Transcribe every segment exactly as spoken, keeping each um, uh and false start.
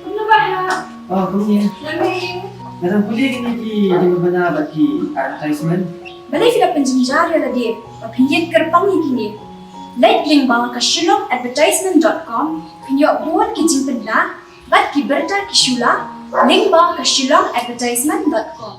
Kumno ba ha? Oh, kumne. Nga dang pule kine ki jingpynbna bad ki advertisement. Balei phi la pynjynjar ïa lade ba phin ïeng kyrpang ïa kine? Leit lyngba ka shillong advertisement dot com, phin ïoh bun ki jingpynbna bad ki bynta ki shula lyngba ka shillong advertisement dot com.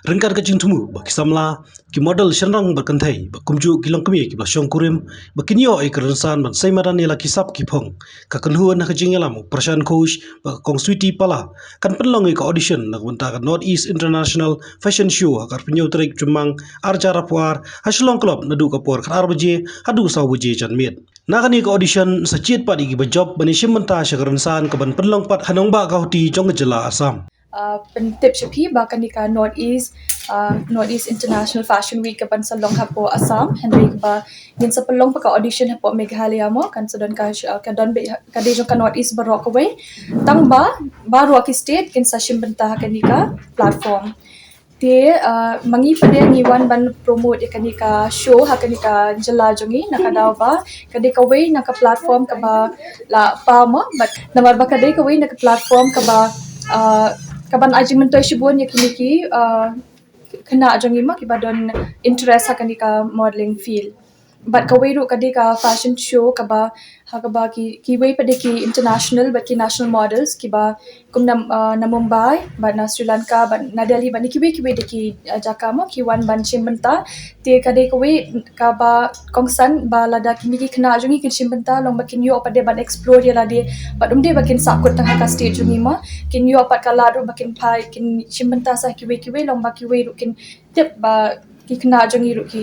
Ryngkat ka jingthmu ba ki samla, ki model shynrang bad kynthei bad kumjuh ki longkmie kiba la shong kurim ba kin ïoh ïa ka rynsan ban sei madan ïa la ki sap ki phong, ka kynhun ha ka jingïalam u Prashant Ghosh bad ka Kong Sweety Pala kan pynlong ïa ka audition na ka bynta ka North East International Fashion Show ha ka arphew tarik Jymmang arhajar arphew ar ha Shillong Club naduh ka por khatar baje haduh saw baje janmiet. Na kane ka audition sa jied pat ïa kiba jop ban ïashim bynta sha ka rynsan kaban pynlong pat ha nongbah Guwahati jong ka jylla Assam. Uh, pyntip sha phi ba kane ka North East, uh, North East International Fashion Week kaban sa long hapoh Assam, hynrei kaba ngin sa pynlong pat ka audition hapoh Meghalaya mo, kan sa don ka, uh, ka don beit ka dei jong ka North East baroh kawei. Tang ba baroh ki state kin sa shim bynta ha kane ka platform. Te, uh, ma ngi pat de ngi wan ban promote ïa kane ka show ha kane ka jylla jong ngi, na ka daw ba ka dei kawei na ka platform kaba la paw mo, bad namar ba ka dei kawei na ka platform kaba, uh, kaban ai jingmyntoi shibun ïa kine ki, uh, khynnah jong ngi mo kiba don interest ha kane ka modeling field. Bad kawei ruh ka dei ka fashion show kaba, ha kaba ki, kiwei pat de ki international bad ki national models kiba kum na, uh, na Mumbai bad na Sri Lanka bad na Delhi bad na kiwei kiwei de ki, uh, jaka mo ki wan ban shim bynta. Te ka dei kawei kaba kongsan ba lada kine ki khynnah jong ngi kin shim bynta long ba kin ïoh pat de ban explore ïa lade, bad ym dei ba kin sahkut tang ha ka state jong ngi mo, kin ïoh pat ka lad ruh ba kin phai kin shim bynta sa kiwei kiwei, long ba kiwei ruh kin tip ba ki khynnah jong ngi ruh ki,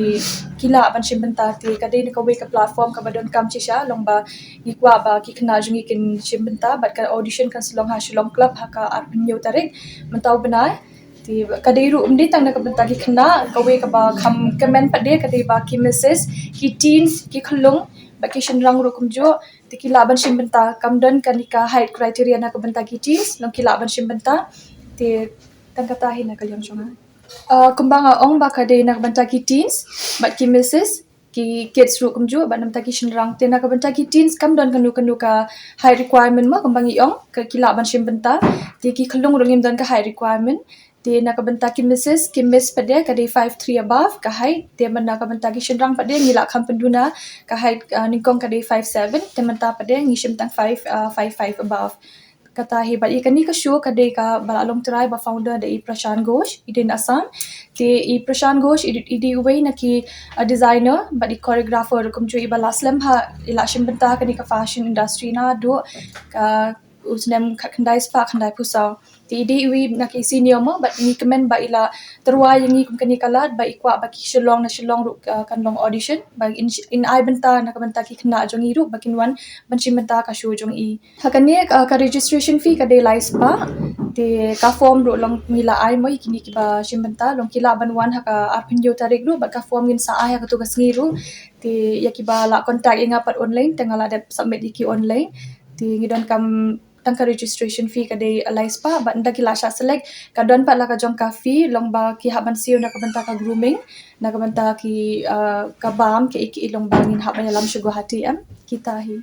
ki lah ban shim bynta. Te ka dei na kawei ka platform kaba donkam shisha, long ba ngi kwah ba ki khynnah jong ngi kin shim bynta, bad ka audition kan sa long ha Shillong Club ha ka arphew tarik mynta u bnai. Te ka dei ruh ym dei tang na ka bynta ki khynnah, kawei kaba kham kmen pat de ka dei ba ki missus, ki teens, ki khyllung bad ki shynrang ruh kumjuh, te ki lah ban shim bynta. Kam don kane ka height criteria na ka bynta ki teens, long ki lah ban shim bynta. Te tang kata hi na ka liang jong nga. Uh, kumba nga ong ba ka dei na ka bynta ki teens bad ki missus, ki kids ruh kumjuh, bad na ka bynta ki shynrang. Te na ka bynta ki teens kam don kano kano ka height requirement mo, kumba ngi ong, ka ki lah ban shim bynta. Te ki khyllung ruh ngim don ka height requirement. Te na ka bynta ki missus, ki miss pat de ka dei five three above ka height. Te mynta ka bynta ki shynrang pat de ngi lah kham pynduna, ka height, uh, nyngkong ka dei five seven, te mynta pat de ngi shim tang five, uh, five five above. Kata hi. Bad ïa kane ka show ka dei kaba la long trai ba founder da i Prashant Ghosh, i dei na Assam. Te i Prashant Ghosh i, i dei uwei na ki, uh, designer bad i choreographer kumjuh, iba la slem ha, i la shim bynta ha kane ka fashion industry naduh ka u snem khatkhyndai spah khyndaiphew saw. Te i dei uwei na ki senior mo, bad ngi kmen ba i la tyrwa ïa ngi kum kane ka lad, ba i kwah ba ki Shillong na Shillong ruh, uh, kan long audition, ba in, in ai bynta na ka bynta ki khynnah jong ngi ruh ba kin wan ban shim bynta ka show jong i. Ha kane, uh, ka registration fee ka dei lai spah. Te ka form ruh long ngi la ai mo ïa kine kiba shim bynta, long ki lah ban wan ha ka arphew tarik ruh, bad ka form ngin sa ai ha kato ka sngi ruh. Te ïa kiba la contact ïa nga pat online, te nga la dep submit ïa ki online. Te ngi donkam tang ka registration fee ka dei lai spah, bad ynda ki la shah select ka don pat la ka jong ka fee, long ba ki hap ban siew na ka bynta ka grooming, na ka bynta ki, uh, ka bam, ki, ki long ba ngin hap ban ïalam sha Guwahati em. Kita hi.